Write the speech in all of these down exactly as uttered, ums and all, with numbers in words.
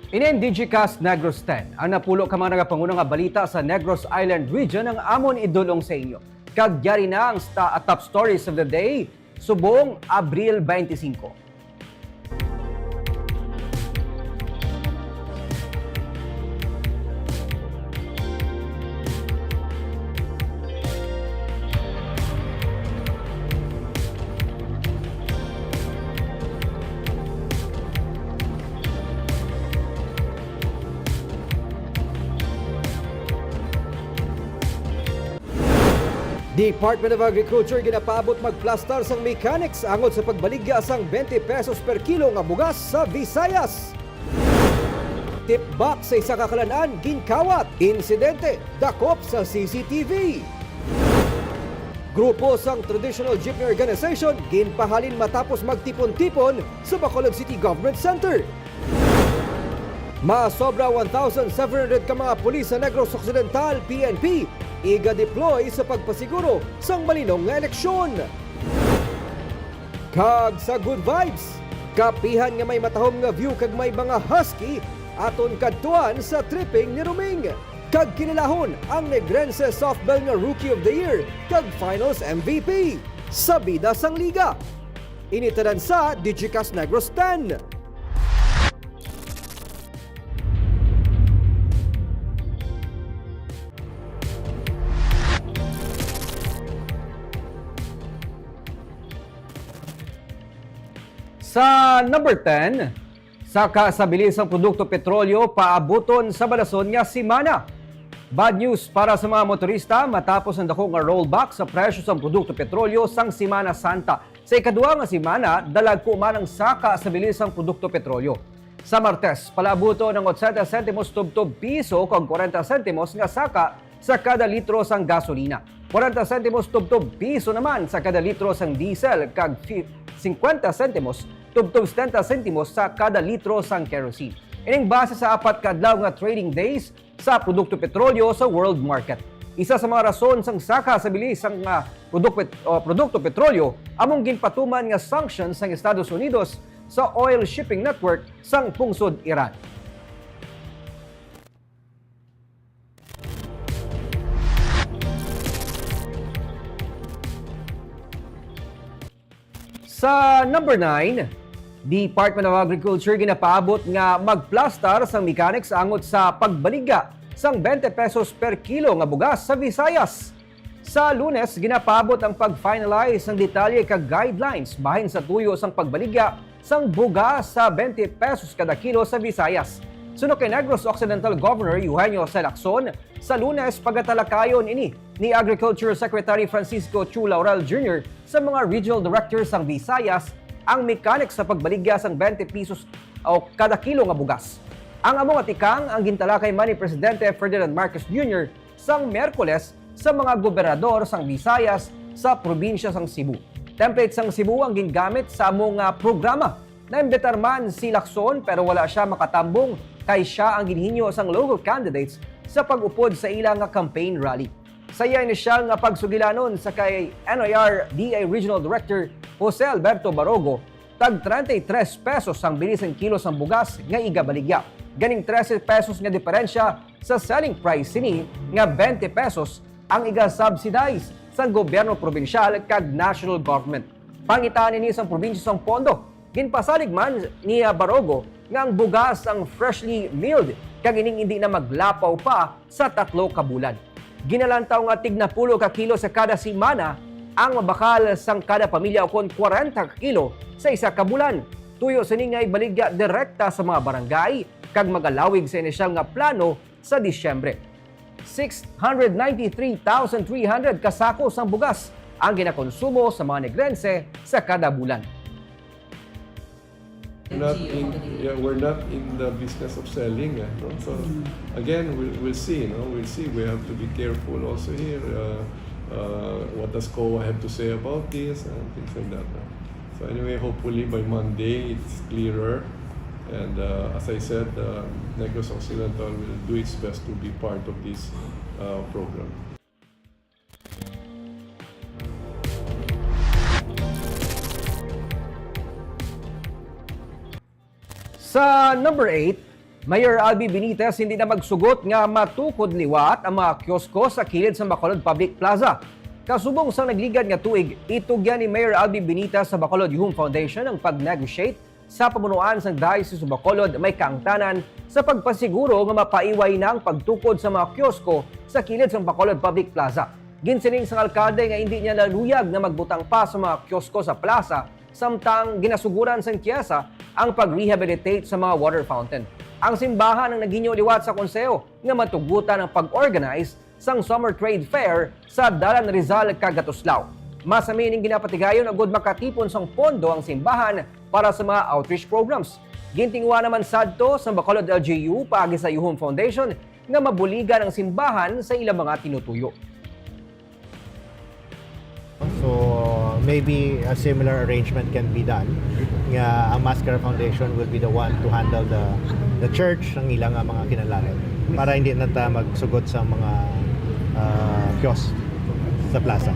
Ini ang Digicast Negros ten. Ang napulo ka mga nagapanguna nga balita sa Negros Island Region ang amon idulong sa inyo. Kag yari na ang sta-, top stories of the day subong Abril twenty-five. Department of Agriculture ginapaabot magplastar sang mechanics angod sa pagbaligya sang twenty pesos per kilo nga bugas sa Visayas. Tip box sa isa ka kalan-an ginkawat. Insidente, dakop sa C C T V. Grupo sang Traditional Jeepney Organization ginpahalin matapos magtipon-tipon sa Bacolod City Government Center. Masobra one thousand seven hundred ka mga pulis sa Negros Occidental, P N P, iga-deploy sa pagpasiguro sang malinong nga eleksyon. Kag sa good vibes, kapihan nga may matahom nga view kag may mga husky aton kadtuan sa tripping ni Roming. Kag kililahon ang Negrense Softball nga Rookie of the Year kag Finals M V P sa bida sang liga. Ini tanan sa Digicast Negros ten. Sa number ten, saka sa bili sang produkto petrolyo paabuton sa balason nga semana. Bad news para sa mga motorista matapos ang dako nga rollback sa presyo sang produkto petrolyo sang Semana Santa. Sa ikaduha nga semana, dalagko man ang saka sa bili sang produkto petrolyo. Sa Martes, palaabuton ang otsenta sentimos tubtob piso kag kwarenta sentimos nga saka sa kada litro sang gasolina, kwarenta sentimos tubtob piso naman sa kada litro sang diesel, kag fi-, singkwenta sentimos tubtob setenta sentimos sa kada litro sang kerosene. Ining base sa apat ka adlaw nga trading days sa produkto petrolyo sa world market. Isa sa mga rason sang saka sa bili sang, ah, produk-, pet-, o produkto petrolyo among ginpatuman nga sanctions sang Estados Unidos sa oil shipping network sang pungsod Iran. Sa number nine, Department of Agriculture ginapaabot nga magplastar sang mechanics angot sa pagbaligya sang twenty pesos per kilo nga bugas sa Visayas. Sa Lunes, ginapaabot ang pag-finalize sang detalye kag guidelines bahin sa tuyo sang pagbaligya sang bugas sa twenty pesos kada kilo sa Visayas. Suno kay Negros Occidental Governor Eugenio Jose Lacson, sa Lunes pagatalakayon ini ni Agriculture Secretary Francisco Chu Laurel Junior sa mga regional directors sang Visayas ang mechanics sa pagbaligya sang twenty pesos o kada kilo nga bugas. Ang amo nga tikang ang gintalakay man ni Presidente Ferdinand Marcos Junior sang Miyerkules sa mga gobernador sang Visayas sa probinsya sang Cebu. Template sang Cebu ang gingamit sa amo nga programa. Naimbitar man si Lacson pero wala sia makatambong kay sia ang ginhinyo sang local candidates sa pag-upod sa ila nga campaign rally. Sa iya inisyal nga pagsugilanon sa kay N I R D A Regional Director Jose Alberto Barogo, tag treinta y tres pesos ang bili sang kilo sang bugas nga igabaligya. Ganing trese pesos nga diferensya sa selling price sini nga twenty pesos ang iga-subsidize sang gobyerno probinsyal kag national government. Pangitaan ini sang probinsya sang pondo. Ginpasalig man ni Barogo nga ang bugas ang freshly milled kag ining indi na maglapaw pa sa tatlo ka bulan. Ginalantaw nga tig napulo ka kilo sa kada semana ang mabakal sang kada pamilya ukon kwarenta ka kilo sa isa ka bulan. Tuyo sini nga ibaligya direkta sa mga barangay kag magalawig sa inisyal nga plano sa Disyembre. Six hundred ninety-three thousand three hundred ka sako sang bugas ang ginakonsumo sa mga Negrense sa kada bulan. Not in, yeah, we're not in the business of selling, eh, no? So again, we'll, we'll see, no? We'll see. We have to be careful also here. Uh, uh, what does COA have to say about this and things like that, no? So anyway, hopefully by Monday it's clearer. And uh, as I said, uh, Negros Occidental will do its best to be part of this uh, program. Sa number eight, Mayor Albi Benitez hindi na magsugot nga matukod liwat ang mga kiosko sa kilid sa Bacolod Public Plaza. Kasubong sang nagligad nga tuig, itugyan ni Mayor Albi Benitez sa Bacolod Youth Foundation ang pag-negotiate sa pamunuan sang Diocese of Bacolod may kaangtanan sa pagpasiguro nga mapaiway na ang pagtukod sa mga kiosko sa kilid sang Bacolod Public Plaza. Ginsiling sang alkalde nga indi niya naluyag nga magbutang pa sa mga kiosko sa plaza, samtang ginasuguran sang TIEZA ang pag-rehabilitate sa mga water fountain. Ang simbahan ang naghinyo liwat sa konseho nga matugutan ang pag-organize sang Summer Trade Fair sa Dalan Rizal kag Gatuslao. Masami ining ginapatigayon agud makatipon sang pondo ang simbahan para sa mga outreach programs. Gintinguha naman sadto sa Bacolod L G U paagi sa Yuhom Foundation nga mabuligan ang simbahan sa ilang mga tinutuyo. So maybe a similar arrangement can be done. Nga ang Mascara Foundation will be the one to handle the the church, ang ilang nga mga kinahanglanon para hindi na ta magsugot sa mga uh, kiosk sa plaza.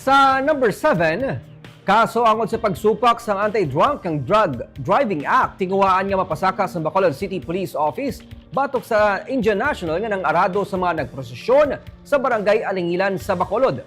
Sa number seven, kaso angod sa pagsupak sang Anti-Drunk and Drug Driving Act tinguhaan nga mapasaka sa Bacolod City Police Office batok sa Indian National nga nang-arado sa mga nagprosesyon sa Barangay Alingilan sa Bacolod.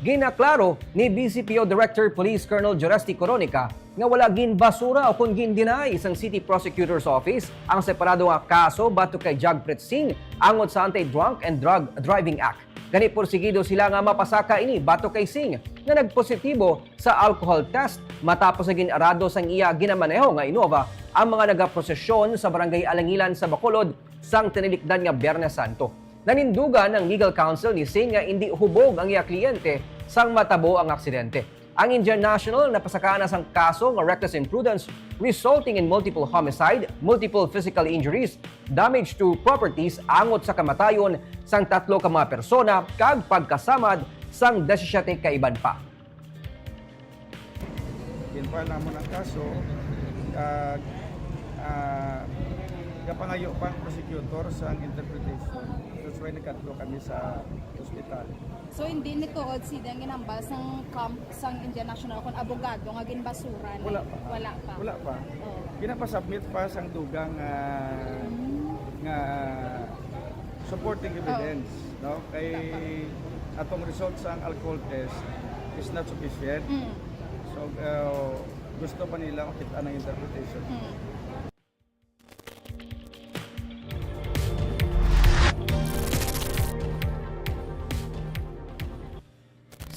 Ginaklaro ni B C P O Director Police Colonel Joresti Coronica nga wala ginbasura o kon gin-deny sang City Prosecutor's Office ang separado nga kaso batok kay Jagpreet Singh angod sa Anti-Drunk and Drug Driving Act. Gani, porsigido sila nga mapasaka ini batok kay Singh nga nagpositibo sa alcohol test matapos nga gin-arado sang iya ginamaneho nga Innova ang mga nagaprosesyon sa Barangay Alangilan sa Bacolod sang tinilikdan nga Biyernes Santo. Nanindugan ang legal counsel ni Singh nga indi hubog ang iya kliyente sang matabo ang aksidente. Ang Indian national napasakaan na sang kaso nga reckless imprudence resulting in multiple homicide, multiple physical injuries, damage to properties angot sa kamatayon sang tatlo ka mga persona kag pagkasamad sang disisiete ka iban pa. Gin-file namon ang kaso kag ah, gapangayo pa ang prosecutor sa interpretation. That's why nagkadto kami sa ospital. So hindi ni tuod sida ang ginambal sang camp sang Indian National kon abogado nga ginbasuran? Wala pa. Wala pa. Wala pa. Oh. Ginapasubmit pa sang dugang ah, nga supporting evidence, no? Kay atong result sang alcohol test is not sufficient. Mm. So uh, gusto pa nila makita ang interpretation. Mm.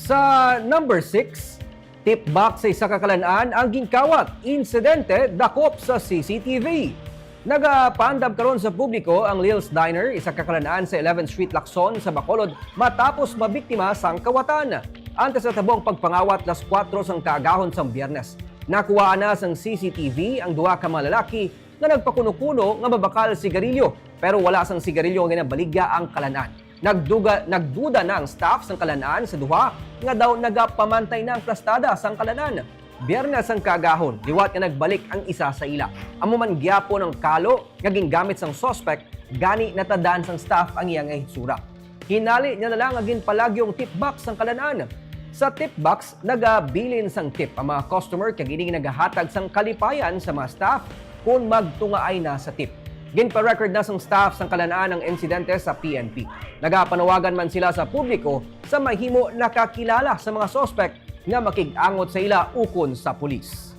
Sa number six, tip box sa isa ka kalan-an ang ginkawat, insidente dakop sa C C T V. Nagapaandam karon sa publiko ang Lil's Diner, isa ka kalan-an sa eleventh Street, Lacson, sa Bacolod, matapos mabiktima sang kawatan. Antes natabo ang pagpangawat las kuwatro sang kaagahon sang Biyernes. Nakuhaan na sang C C T V ang duha ka mga lalaki nga nagpakuno-kuno nga mabakal sigarilyo, pero wala sang sigarilyo nga ginabaligya ang kalan-an. Nagduga, nagduda na ang staff sang kalan-an sa duha nga daw nagapamantay na ang plastada sang kalan-an. Biyernes ang kaagahon, liwat nga nagbalik ang isa sa ila. Amo man gyapon ang kalo nga gingamit sang suspect, gani natad-an sang staff ang iya nga hitsura. Hinali niya na lang nga ginpalagyo ang tip box sang kalan-an. Sa tip box, nagabilin sang tip ang mga customer kag ini nagahatag sang kalipayan sa mga staff kon magtungaay na sa tip. Ginpa-record na sang staff sang kalan-an ang insidente sa P N P. Nagapanawagan man sila sa publiko sa mahimo nakakilala sa mga suspect nga makig-angot sa ila ukon sa pulis.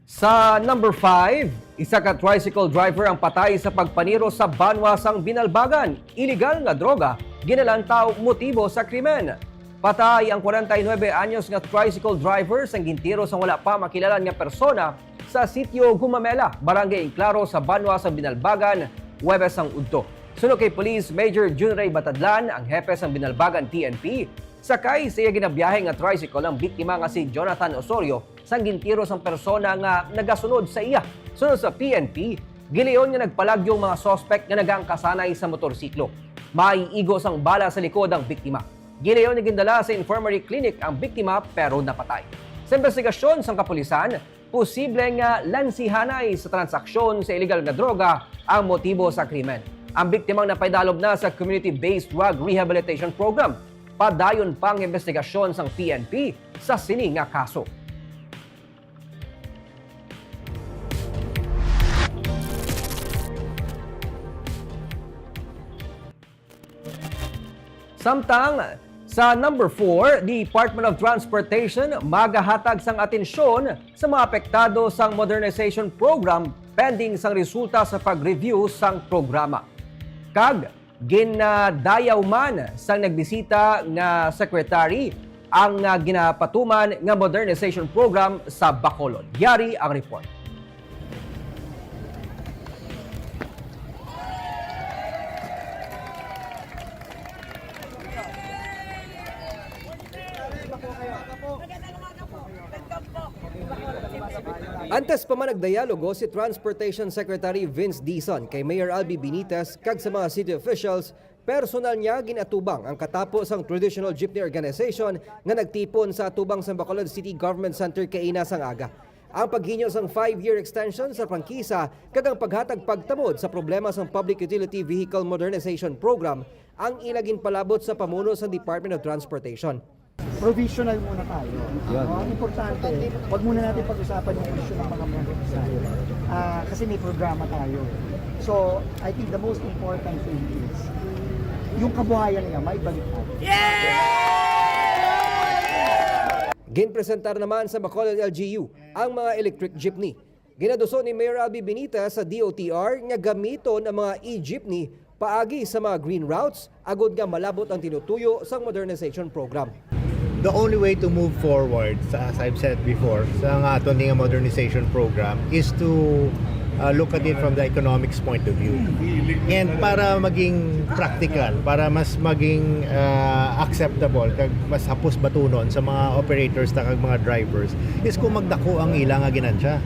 Sa number five, isa ka tricycle driver ang patay sa pagpaniro sa banwa sang Binalbagan. Iligal nga droga ginalantaw motibo sa krimen. Patay ang kwarenta y nuebe anyos nga tricycle driver sang gintiro sang wala pa makilalan nga persona sa sitio Gumamela, Barangay Enclaro sa banwa sang Binalbagan, Huwebes sang udto. Suno kay Police Major Junrey Batadlan, ang hepe sang Binalbagan P N P, sakay sa iya ginabiyahe nga tricycle ang biktima nga si Jonathan Osorio sang gintiro sang persona nga nagasunod sa iya. Sunod sa P N P, gilayon nga nagpalagyo ang mga suspect nga nagaangkasanay sa motorsiklo. Maiigo sang bala sa likod ang biktima. Gilayon nga gindala sa infirmary clinic ang biktima pero napatay. Sa investigasyon sang kapulisan, posible nga lansihanay sa transaksyon sa iligal nga droga ang motibo sa krimen. Ang biktimang napaidalob na sa Community-Based Drug Rehabilitation Program. Padayon pa ang investigasyon sang P N P sa sini nga kaso. Samtang sa number four, Department of Transportation magahatag sang atensyon sa mga apektado sang modernization program pending sang resulta sa pag-review sang programa. Kag ginadayaw man sang nagbisita nga secretary ang, ah, ginapatuman nga modernization program sa Bacolod. Yari ang report. Antes pa man nagdayalogo si Transportation Secretary Vince Dizon kay Mayor Albee Benitez kag sa mga city officials, personal niya ginatubang ang katapo sang Traditional Jeepney Organization nga nagtipon sa atubang sang Bacolod City Government Center kaina sang aga. Ang paghinyo sang five-year extension sa prangkisa kag ang paghatag pagtamod sa problema sang Public Utility Vehicle Modernization Program ang ila ginpalabot sa pamuno sang Department of Transportation. Provisional muna tayo. Yun. No? Ang importante, wag muna natin pag-usapan yung issue ng mga provisional. Ah, kasi may programa tayo. So, I think the most important thing is yung kabuhayan niya, maibalik natin. Ginpresentar naman sa Bacolod L G U ang mga electric jeepney. Ginaduso ni Mayor Albee Benitez sa D O T R nga gamiton ang mga e-jeepney paagi sa mga green routes agod nga malabot ang tinutuyo sang modernization program. The only way to move forward, sa, as I've said before, sa nga aton nga modernization program is to, uh, look at it from the economics point of view. And para maging practical, para mas maging, uh, acceptable, kag mas hapos batunon sa mga operators ta kag mga drivers, is kung magdako ang ila nga ginansya.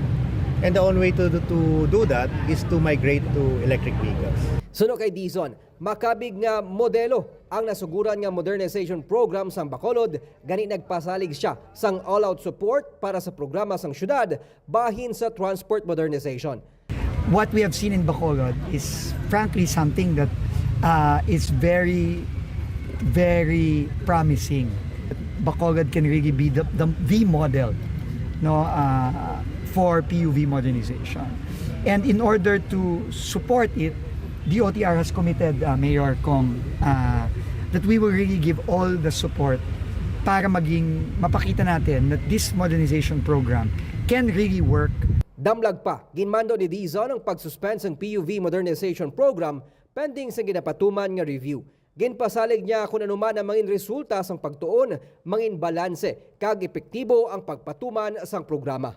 And the only way to, to do that is to migrate to electric vehicles. Suno kay Dizon, makabig nga modelo ang nasuguran nga modernization program sang Bacolod, gani nagpasalig sia sang all-out support para sa programa sang syudad bahin sa transport modernization. What we have seen in Bacolod is frankly something that, uh, is very, very promising. Bacolod can really be the, the, the model, no, uh, for P U V modernization. And in order to support it, D O T R has committed, uh, Mayor Cong, uh, that we will really give all the support para maging mapakita natin that this modernization program can really work. Damlag pa, ginmando ni Dizon ang pag-suspend sang P U V modernization program pending sa ginapatuman nga review. Ginpasalig niya kon ano man ang mangin resulta sang pagtuon, mangin balanse kag epektibo ang pagpatuman sang programa.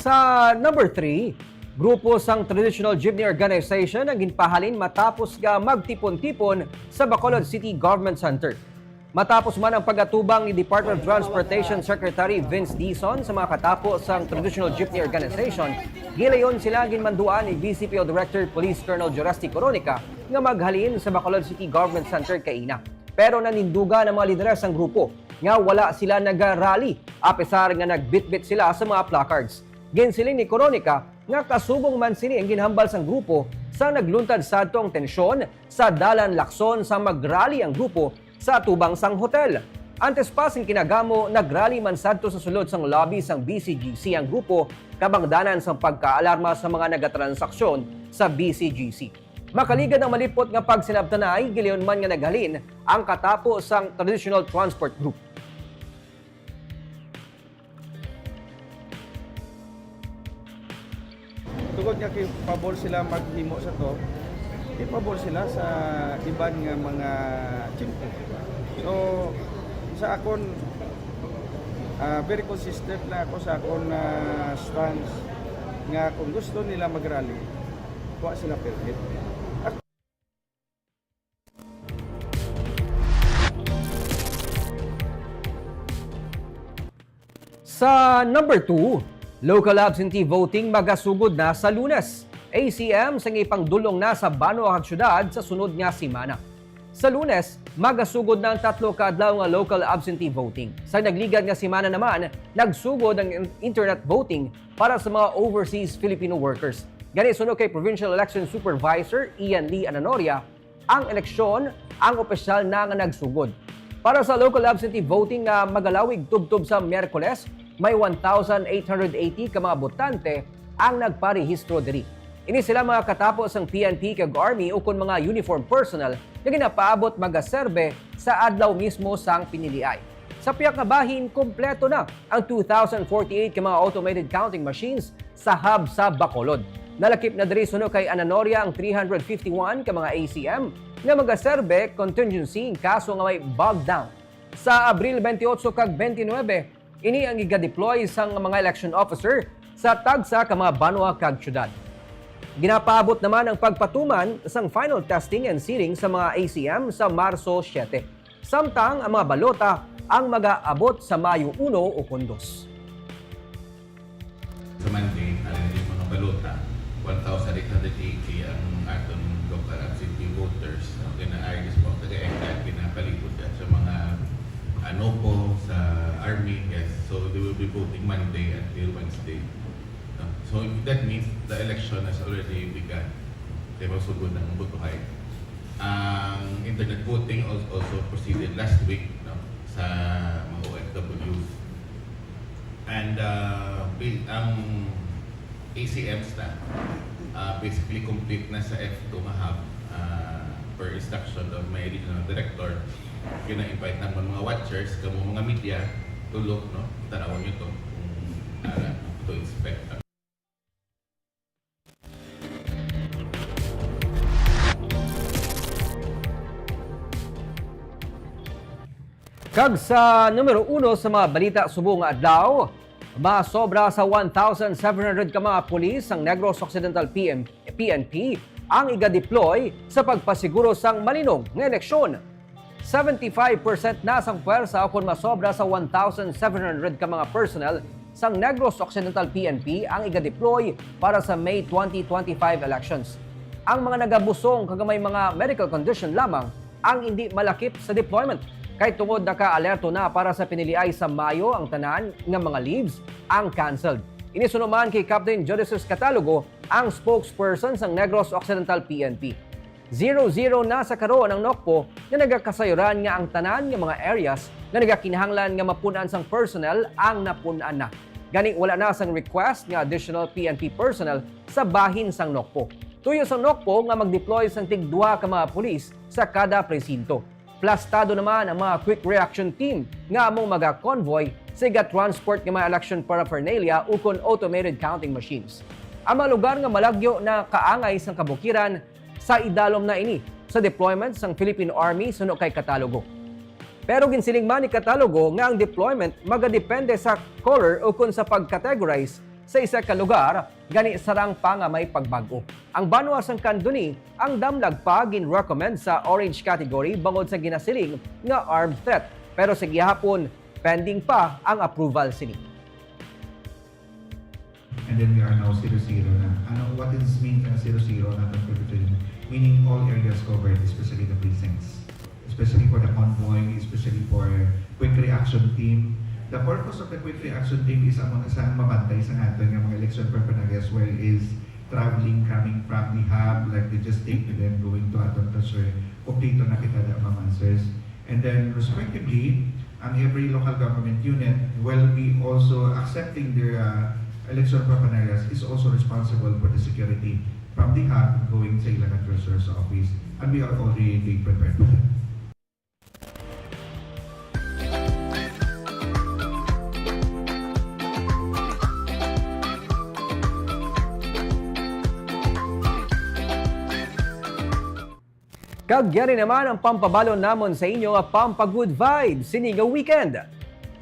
Sa number three, grupo sang Traditional Jeepney Organization ang ginpahalin matapos nga magtipon-tipon sa Bacolod City Government Center. Matapos man ang pag-atubang ni Department of Transportation Secretary Vince Dizon sa mga katapo sang Traditional Jeepney Organization, gilayon sila ginmanduan ni V C P O Director Police Colonel Joresty Coronica nga maghalin sa Bacolod City Government Center kaina. Pero nanindugan ang mga lideres sang grupo nga wala sila naga-rally, apesar nga nagbitbit sila sa mga placards. Ginsiling ni Coronica nga kasubong man sini ang ginhambal sang grupo sa nagluntad sadto ang tensyon sa dalan Lacson sa mag-rally ang grupo sa atubang sang hotel. Antes pa sing kinagamo, nag-rally man sadto sa sulod sang lobby sang B C G C ang grupo, kabangdanan sang pagkaalarma sa mga nagatransaksyon sa B C G C. Makaligad ang malipot nga pagsinabtanay, gilayon man nga naghalin ang katapo sang Traditional Transport Group. Tungod nga kay pabor sila maghimo sa to, kay pabor sila sa iban nga mga tiyempo. So, sa akon, ah, very consistent na ako sa akon, ah, stance nga kung gusto nila mag-rally, kuha sila permit. Sa number two, local absentee voting magasugod na sa Lunes. A C M sang ipangdulong na sa banwa kag syudad sa sunod nga semana. Sa Lunes, magasugod na ang tatlo ka adlaw nga local absentee voting. Sa nagligad nga semana naman, nagsugod ang in-, internet voting para sa mga overseas Filipino workers. Gani, suno kay Provincial Election Supervisor Ian Lee Ananoria, ang eleksyon, ang opisyal na nga nagsugod. Para sa local absentee voting nga magalawig tubtob sa Miyerkules, may one thousand eight hundred eighty ka mga botante ang nagparehistro diri. Ini sila mga katapo sang P N P kag Army ukon mga uniform personnel nga ginapaabot magaserbe sa adlaw mismo sang piniliay. Sa pihak nga bahin, kompleto na ang two thousand forty-eight ka mga automated counting machines sa hub sa Bacolod. Nalakip na diri suno kay Ananoria ang three hundred fifty-one ka mga A C M nga magaserbe contingency in kaso nga may bog down. Sa Abril twenty-eight kag twenty-nine, ini ang iga-deploy sang mga election officer sa tagsa ka mga banwa kag syudad. Ginapaabot naman ang pagpatuman sang final testing and sealing sa mga A C M sa Marso siete. Samtang ang mga balota ang magaabot sa Mayo uno ukon dos. Sa Monday, alang din mga balota, one thousand eight hundred eighty ang aton local absentee voters. Ang gina-I R S po ang taga-EDSA, pinapalibot yan sa mga ano po, sa army, yes. So, they will be voting Monday until Wednesday. No? So, that means the election has already begun. Kaya masugod ng botohay. Ang internet voting al-, also proceeded last week, no, sa mga O F Ws. And, uh, bi-, ang A C Ms na, uh, basically complete na sa F two nga hub, uh, per instruction of my regional director. Gina-invite naman mga watchers, kamo mga media, to look, no? Tanawon nyo to, kung, uh, to inspect. Kag sa numero uno sa mga balita subong nga adlaw, masobra sa one thousand seven hundred ka mga pulis sang Negros Occidental P M, P N P ang iga-deploy sa pagpasiguro sang malinog nga eleksyon. Seventy-five percent na sang pwersa, kon masobra sa one thousand seven hundred ka mga personnel sang Negros Occidental P N P ang iga-deploy para sa May twenty twenty-five elections. Ang mga nagabusong kag may mga medical condition lamang ang indi malakip sa deployment, kay tungod naka-alerto na para sa piniliay sa Mayo ang tanan nga mga leaves ang canceled. Ini suno man kay Captain Geodicus Catalogo, ang spokesperson sang Negros Occidental P N P. Zero zero na sa karon ang NOCPO nga nagakasayuran nga ang tanan nga mga areas nga nagakinahanglan nga mapun-an sang personnel ang napun-an na. Gani, wala na sang request nga additional P N P personnel sa bahin sang NOCPO. Tuyo sang NOCPO nga mag-deploy sang tig-duha ka mga pulis sa kada presinto. Plastado naman ang mga quick reaction team nga amo maga-convoy sa iga-transport nga mga election paraphernalia ukon automated counting machines. Ang mga lugar nga malagyo na kaangay sang kabukiran, sa idalom na ini sa deployment sang Philippine Army, suno kay Catalogo. Pero ginsiling man ni Catalogo nga ang deployment magadepende sa color ukon sa pag-categorize sa isa ka lugar, gani sarang pa nga may pagbag-o. Ang banwa sang Candoni, ang Damlag pa gin-recommend sa orange category bangod sa ginasiling nga armed threat. Pero sa gihapon, pending pa ang approval sini. And then we are now zero zero na. Ano, what does this mean na zero zero na ang Philippine? Meaning all areas covered, especially the precincts. Especially for the convoy, especially for quick reaction team. The purpose of the quick reaction team is among sa mabantay sa natin nga mga election paraphernalia as well is traveling, coming from the hub, like they just take to them, going to Aton Tasher, kompleto na kita the mga answers. And then, respectively, ang every local government unit will be also accepting their uh, election paraphernalia is also responsible for the security from the hub going sa ilang addressers office. And we are already prepared for that. Kag yari naman ang pampabalo namon sa inyo nga pampa-good vibes sini nga weekend.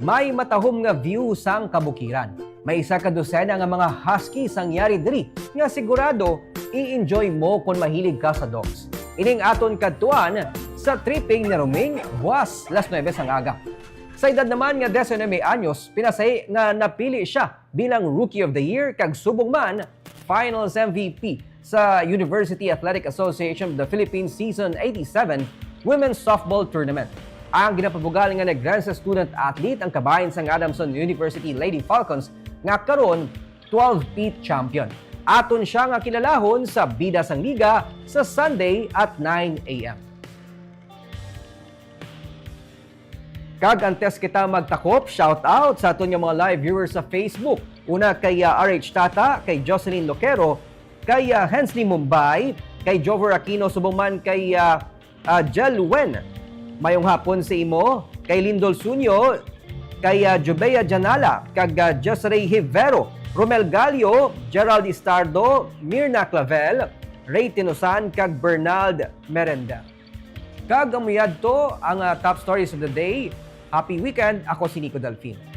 May matahom nga view sang kabukiran. May isa ka dosena nga mga husky sang yari diri nga sigurado i-enjoy mo kon mahilig ka sa dogs. Ining aton kadtuan sa tripping ni Roming buwas las nuebe sang aga. Sa edad naman nga diecinuebe anyos, pinasahi nga napili siya bilang Rookie of the Year kag subong man Finals M V P sa University Athletic Association of the Philippines Season eighty-seven Women's Softball Tournament. Ang ginapabugal nga nag-Rensa student athlete ang kabahin sang Adamson University Lady Falcons nga karon twelve-peat champion. Aton siya nga kilalahon sa Bida sang Liga sa Sunday at nine a m. Kag antes kita magtakop, shout out sa aton nga mga live viewers sa Facebook. Una kay, ah, R H Tata, kay Jocelyn Loquero, kay, ah, Hensley Mumbai, kay Jover Aquino, subong man kay, ah, ah, Jel Wen. Mayong hapon sa imo, kay Lindol Sunyo, kay, ah, Jubea Janala, kag, ah, Jezrey Hivero, Romel Gallo, Gerald Istardo, Mirna Clavel, Ray Tinosan, kag Bernald Merendel. Kag amo yadto ang, ah, top stories of the day. Happy weekend. Ako si Nico Delfino.